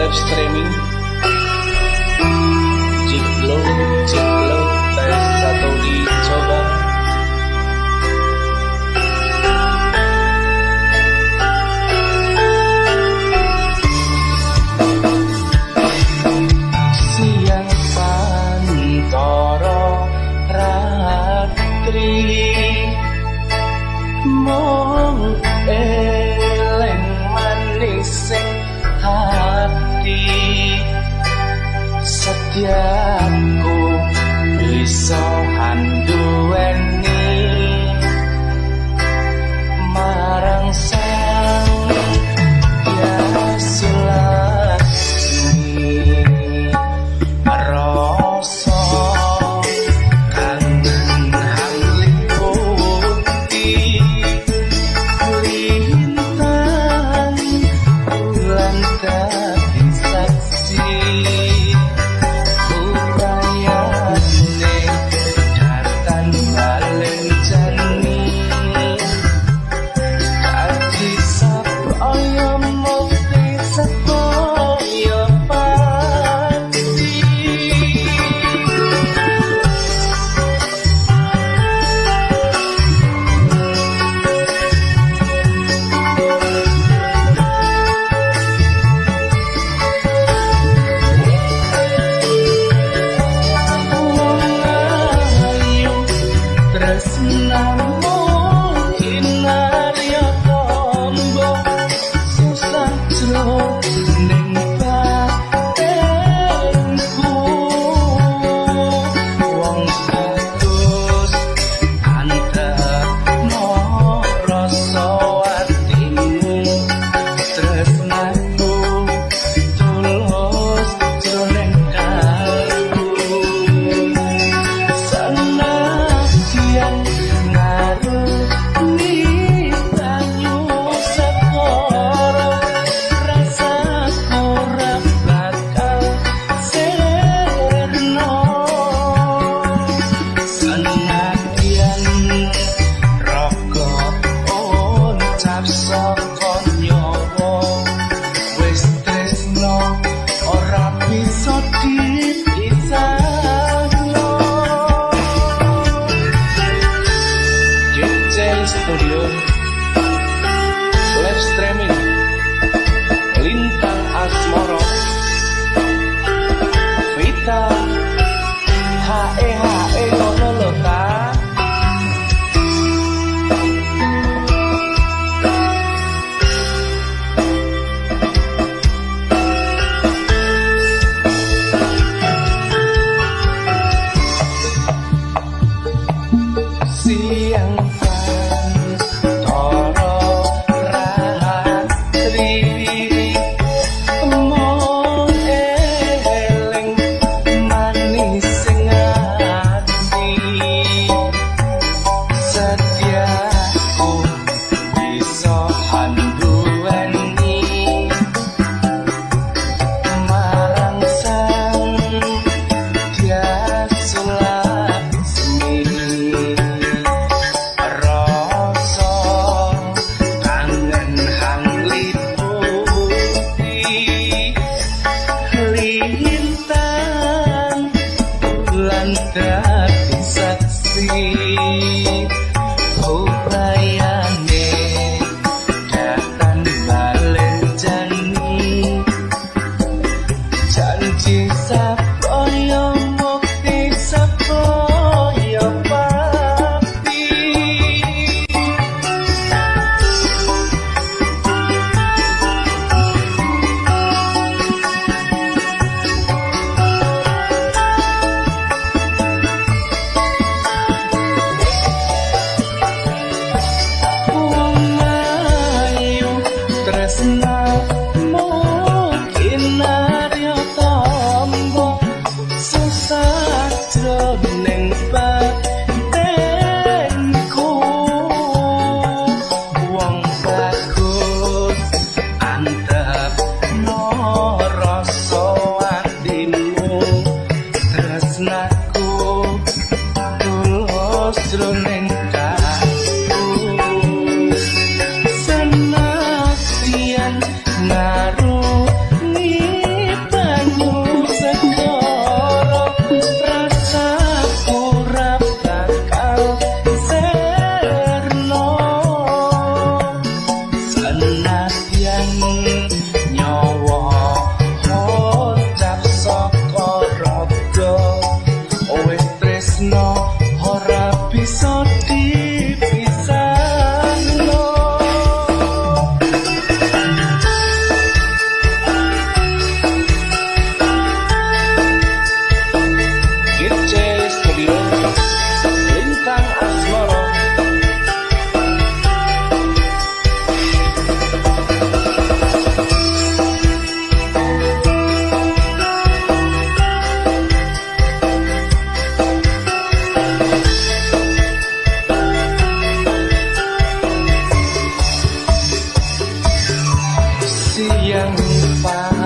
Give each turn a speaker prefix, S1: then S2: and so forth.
S1: Live streaming. Jiglong, jiglong, tes satu dicoba. Siang pantoro ratri mung eling manis sing hati. Setiaku bisa handuweni marang sang Yasulasmi. Rasa kangen hangliputi lintang bulan dadi saksi. Tresnamu kinarya tombo susah jroning batinku. Wong putus antepno rasa atimu. Tresnaku tulus jroning kalbu. Senadyan ngaruni banyu segara, rasaku ora bakal sirna. Senadyan raga uncap saka nyawa, wis tresna ora bisa dipisahno. JC Studio live streaming Lintang Asmoro Vita HE HE ngono lho ta. Siang pantoro ratri mung eling manis sing ati. Setiaku bisa handuweni marang sang Yasulasmi. Rasa kangen hangliputi lintang bulan dadi saksi. Upayane datan balenjani janji sapoyo mukti sapoyo pati. Pak.